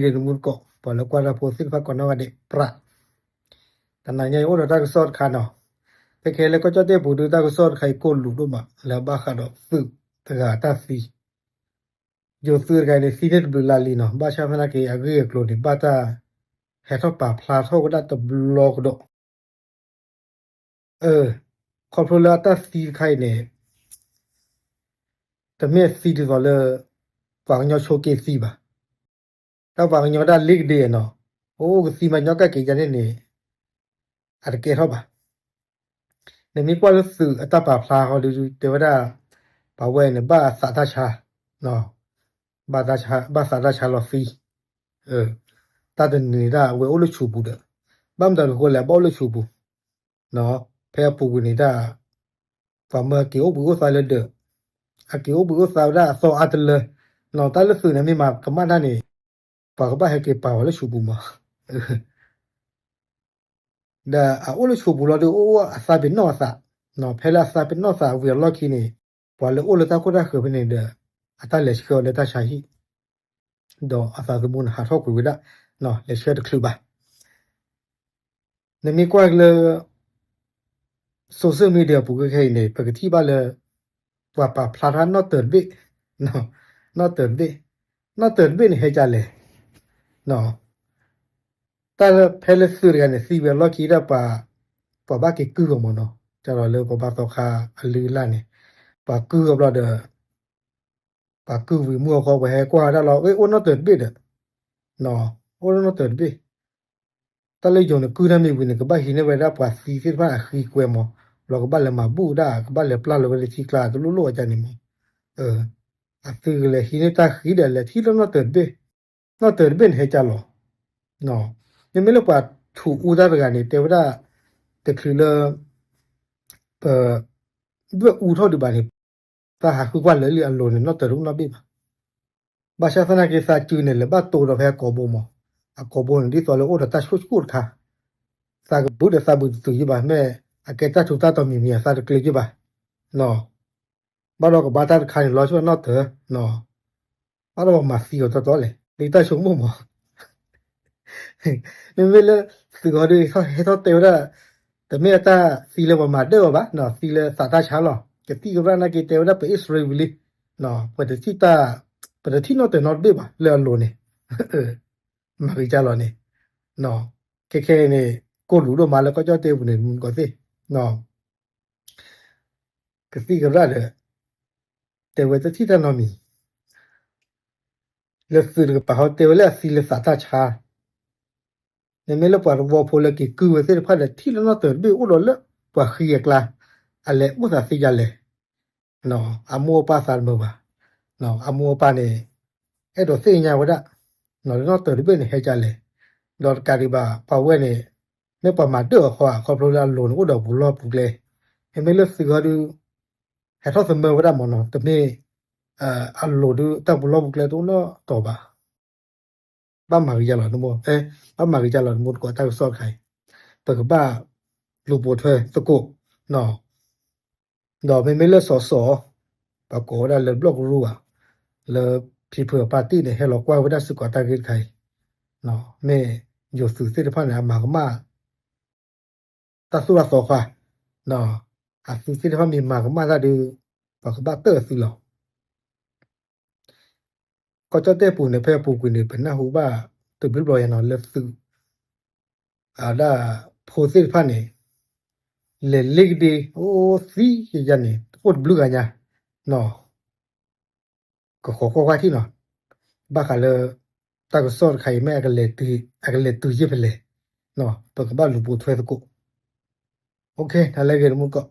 ဂ့ၤတမူတကိး ပှၤလၢကွၢ်တၢ်ဖိသ့ၣ်တဖၣ်ကိးနီၢ်ဂၤဒဲး ပြး တနၤညါအံၤအိၣ်ဒီးတၢ်ကစီၣ်တခါနီၤ. ခဲခဲလၢကီၢ်ကၠီၣ်တဲၣ်ပူၤဒုး တၢ်ကစီၣ်တခါအံၤကိၢ်လူၤဒိၣ်မး လၢဘၣ်ဃးဒီးသုးတဂၤတၢ်သံ, ယိၤသုးတဂၤန့ၣ် သံန့ၢ်တဘျုးလါလံနီၤ. ဘၣ်ဆၣ်သနာ်က့ အဂ့ၢ်အကျိၤန့ၣ် ဘၣ်တၢ်ဟဲထီၣ်ပာ်ဖျါထီၣ်ဝဲဒၣ်တဘျီကဒီး ခီဖျိလၢအတၢ်သံတခါအံၤန့ၣ် တမ့ၢ်အသံဒ်သိးလၢ ပှၤကညီဆိးက့သံဘၣ်. တၢ်ပှၤကညီဒၣ်လ့ကဒ့နီၤ, အိၣ်အိၣ်ကသံမးညီကၣ်က့ၤယါန့ၣ်န့ၣ် အတကဲထီၣ်ဘၣ်. နမ့ၢ်ကွၢ်လၢသုးအတၢ်ပာ်ဖျါဟီဒုး တဲဝဲဒၣ် ပှၤဝဲန့ၣ် ဘၣ်သးတၢ်ဆါ, ဘၣ်သးတၢ်ဆါလီၤသံ, တၢ်တနံၤန့ၣ်ဒၣ်အဝဲအိၣ်လၢဆူးပူၤဒီး ဘၣ်မတၤတဃိလဲၣ် ဘၣ်အိၣ်လၢဆူးပူၤ ဖဲအပူၤကွံာ်န့ၣ်ဒၣ် ပှၤမၢအက့ၤအိၣ်ဘှံးအိၣ်သါလၢဒၢး, အက့ၤအိၣ်ဘှံးအိၣ်သါဝဲဒၣ်အသီအါတလၢ, တၢ်လၢသုးန့ၣ်မ့ၢ်မၤကမၣ်တၢ်န့ၣ် ပှၤကဘၣ်ဟဲက့ၤပာ်ဝဲလၢဆူးပူၤမး ဒီးအအိၣ်လၢဆူးပူၤလီၤဒုး အိၣ်အသါပ့ၤနီၣ်အသး, ဖဲလၢအသါပ့ၤနီၣ်သးဝံၤအလီၢ်ခံန့ၣ် ပှၤလၢအိၣ်လၢတၢ်ခိၣ်တၢ်ဃၢၤဖဲန့ၣ်ဒီး အတၢ်လဲၤဆှၢအီၤလၢတၢ်ဆါဟံၣ်, ဒီးအသးသမူန့ၣ်ဟးထီၣ်ကွံာ်ဝဲဒၣ်, လဲၤဆှၢတချုးဘၣ်. နမ့ၢ်ကွၢ်လၢ social media အပူၤခဲခဲအံၤန့ၣ် ပကထံၣ်ဘၣ်လၢ ပှၤပာ်ဖျါထီၣ်နီၣ်တၢၤတဘ့ၣ်, နီၣ်တၢၤတဘ့ၣ်, နီၣ်တၢၤတဘ့ၣ်န့ၣ်ဟဲကၢ်လဲၣ်. တၢ်ဖဲလၢသုးတဂၤန့ၣ် သံဝဲအလီၢ်ခံဒၣ်ပှၤ, ပှၤဘၣ်က့ၤကုၢ်အီၤမးနီၤ, ကဒီးလၢပှၤဘါသီခါအလုၢ်အလၢ်န့ၣ် ပှၤကုၢ်အီၤဘျီဒီး ပှၤကုၢ်ဝံၤမုၢ်အဃီ ပှၤဟဲကွၢ်ဝဲဒၣ်လီၤ အိၣ်နီၣ်တၢၤတဘ့ၣ်ဒီး, အိၣ်နီၣ်တၢၤတဘ့ၣ်, တၢ်လၢယိၤန့ၣ်ကုၢ်တၢ်မ့ၢ်ဝံၤန့ၣ် ကဘၣ်ဟံးန့ၢ်ဝဲဒၣ်ပှၤသံသ့ၣ်တဖၣ်အဃံကွဲမး, ဘျီကဘၣ်လဲၤမၤဘူၣ်ဒၣ် ကဘၣ်လဲၤပျၢ်လီၤဝဲလၢထံကျါတလိၣ်လိၣ်အကါန့ၣ်မး, အသုးကလဲၤဟံးန့ၢ်တၢ်ဃံဒီးလဲၤထံၣ်လၢနီၣ်တၢၤတဘ့ၣ်, နီၣ်တၢၤတဘ့ၣ်န့ၣ်ဟဲကၢ်လီၤ. မ့မ့ၢ်လၢပှၤထူးအူတၢ်တဂၤန့ၣ် တဲဝဲဒၣ် တချုးလၢ ပ ဒွဲၣ်အူထီၣ်ဒံးဘၣ်န့ၣ် သးဟးဃုကွၢ်လၢာ်လံအလိၤန့ၣ် နီၣ်တၢၤတအိၣ်နီတဘ့ၣ်ဘၣ်. ဘၣ်ဆၣ်သနာ်က့သးစုန့ၣ် လဲၤဘၣ်တိၤဒီးဖဲအကိာ်ဘိမး, အကိာ်ဘိန့ၣ် ဒ်သိးလၢအိၣ်ဒီးတၢ်ဆိၣ်ဆိၣ်တခါ, သးကဘုးဒီးသးဘုးတတုၤယံဘၣ် မ့ၢ်အကဲတၢ်ထူးတၢ်တီၤမံၤမံၤ အသးတကျဲယံဘၣ် ဘၣ်ဒီးကဘၣ်တၢ်တခါန့ၣ် လီၤဆီနီၣ်တၢၤ, ဘၣ်ဒီးပှၤမၤသံအီၤတီတီလဲၣ် လၢတၢ်ဆိကမိၣ်မး. မ့မ့ၢ်လၢသုးဂီၤဒုး ဟဲထီၣ်တဲဝဲဒၣ် တမ့ၢ်အတၢ်သံလၢပှၤမၤဒၢၣ်အီၤဘၣ်, သံလၢသးတၢ်ဆါလီၤ. ကသံၣ်ကရၣ်နာ်က့တဲဝဲဒၣ်ပအံၣ်စရ့လံ, ပတထံၣ်တၢ်, ပတထံၣ်နီၣ်တၢၤနီတဘ့ၣ်ဘၣ် လၢအလိၤန့ၣ်, မၤဂ့ၤကၢ်လီၤန့ၣ်, ခဲခဲအံၤန့ၣ် ကိၢ်လူၤဒိၣ်မးလၢကီၢ်ကၠီၣ်တဲၣ်ပူၤန့ၣ် မုၢ်ကီၢ်သ့ၣ်, ကသံၣ်ကရၣ်ဒီး တဲဝဲတထံၣ်တၢ်နီတမံၤ လၢသုးတကပၤဟီတဲဝဲလၢအသံလၢသးတၢ်ဆါ, မ့မ့ၢ်လၢပှၤတဝီဖိလၢက့ၤကုၢ်ဝဲသ့ၣ်တဖၣ်ဒီး ထံၣ်လၢနီၣ်တၢၤတဘ့ၣ်အိၣ်ဒီးလၢပှၤဃံအကျါ, အလဲၤအိၣ်သးသ့ယၤလဲၣ်, အမိၢ်အပၢ်သးတမုာ်ဘၣ်, အမိၢ်အပၢ်န့ၣ် အဲၣ်ဒိးသ့ၣ်ညါဝဲဒၣ် လၢနီၣ်တၢၤတဘ့ၣ်န့ၣ်ဟဲကၢ်လဲၣ်, ဒီးတကးဒံးဘၣ် ပှၤဝဲန့ၣ် မ့ၢ်ပှၤမၤဒၢၣ်အီၤဃီ ခီဖျိလၢအလိၤန့ၣ်အိၣ်ဒီးပူၤလီၢ်ပူၤကျဲ, မ့မ့ၢ်လၢသုးဂီၤဒုး ဟဲထီၣ်သမၢဝဲဒၣ်မးနီၤ, တမ့ၢ် အလိၤဒုးတၢ်ပူၤလီၢ်ပူၤကျဲတအိၣ်နီတတီၤဘၣ်, ဘၣ်မၤဂ့ၤယၤလီၤ, ဘၣ်မၤဂ့ၤယၤလီၤ တမူတကိးတၢ်ကစီၣ်တခါအံၤ, ပကဘၣ်လူၤပိာ်ထွဲသကိးနီၤ, ဒီးမ့မ့ၢ်လၢစီၤစီၤ ပှၤကိးဝဲဒၣ်လၢဘျီၣ်ကရူၢ်ဘၣ်, လၢဖံဖုအပၢ်တံၢ်န့ၣ် ဟဲလီၤကွၢ်ဝဲဒၣ်စ့ၢ်ကီးတၢ်ဂ့ၢ်တခါအံၤ, မ့ၢ်ယိၤသုးသ့ၣ်တဖၣ်န့ၣ် အမၤကမၣ် တၢ်သိၣ်တၢ်သီခွါ, အသုးသ့ၣ်တဖၣ်မ့ၢ်မၤကမၣ်တၢ်ဒီး ပှၤကဘၣ်တၢၢ်အသုးလီၤ. ကီၢ်ကၠီၣ်တဲၣ်ပူၤန့ၣ် ဖဲအပူၤကွံာ်န့ၣ် ပနၢ်ဟူဘၣ်တဘျုးဘျီယါနီၤ လၢသုး အဒၣ်ဖိသ့ၣ်တဖၣ်န့ၣ် လဲၤလ့ကဒ့ အိၣ်သံယါန့ၣ် အိၣ်တဘျုးဂၤညါ ကဃီၤကွၢ်ကွၢ်ထံၣ်နီၤ, ဘၣ်ဃးလၢ တၢ်ကစီၣ်တခါအံၤ မ့ၢ်အကလဲၤတုၤယ့ၢ်ဖဲလဲၣ်, ပကဘၣ်လူၤပိာ်ထွဲသကိး. OK, တၢ်လၢဂ့ၤတမူတကိး